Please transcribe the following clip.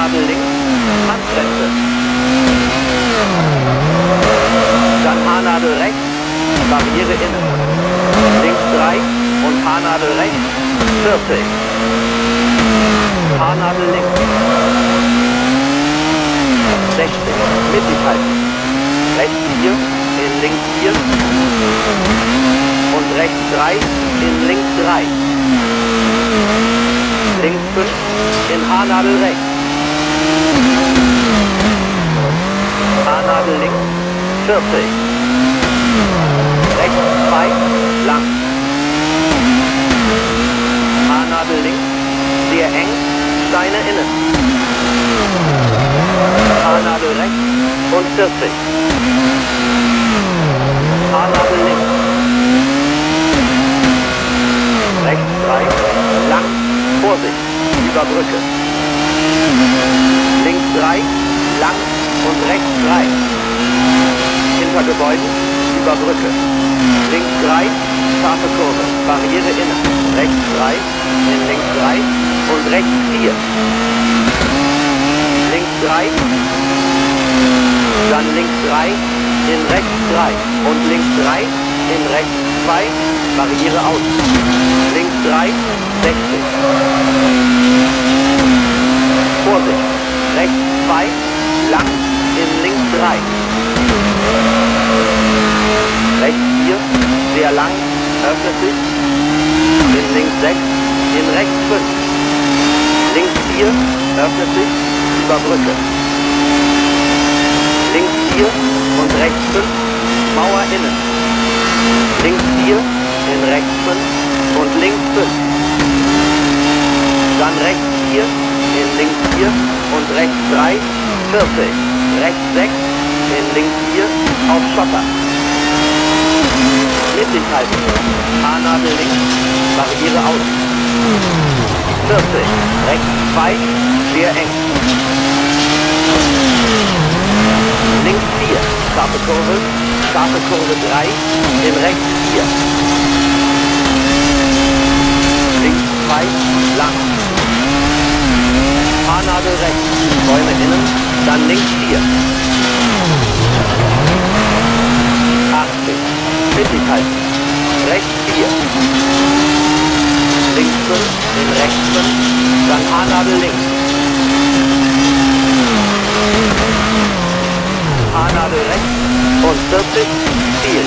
Haarnadel links, Handbremse. Dann Haarnadel rechts, Barriere innen. Links 3 und Haarnadel rechts, 40. Haarnadel links. 60, mittig halten. Rechts 4, in links 4 und rechts 3, in links 3. Links 5, in Haarnadel rechts. Haarnadel links, 40. Rechts 2, lang. Haarnadel links, sehr eng, Steine innen. Haarnadel rechts und 40. Haarnadel links. Rechts 3, lang, Vorsicht, über Brücke. Links 3, lang und rechts 3. Hinter Gebäuden, über Brücke. Links 3, scharfe Kurve, Barriere innen. Rechts 3, in links 3 und rechts 4. Links 3, dann links 3, in rechts 3 und links 3, in rechts 2, Barriere aus. Links 3, 60. Vorsicht, rechts 2, lang, in links 3. Rechts 4, sehr lang, öffnet sich, in links 6, in rechts 5. Links 4, öffnet sich, über Brücke. Links 4 und rechts 5, Mauer innen. Links 4, in rechts 5 und links 5. Dann rechts 4, in links 4 und rechts 3, 40. Rechts 6, in links 4, auf Schotter. Mittig halten. Haarnadel links, Barriere aus. 40. Rechts 2, sehr eng. Links 4, scharfe Kurve 3, in rechts 4. Links 2, lang. Haarnadel rechts, Bäume innen, dann links 4. 80, mittig halten. Rechts 4. Links 5, in rechts 5, dann Haarnadel links. Haarnadel rechts und 40, Ziel.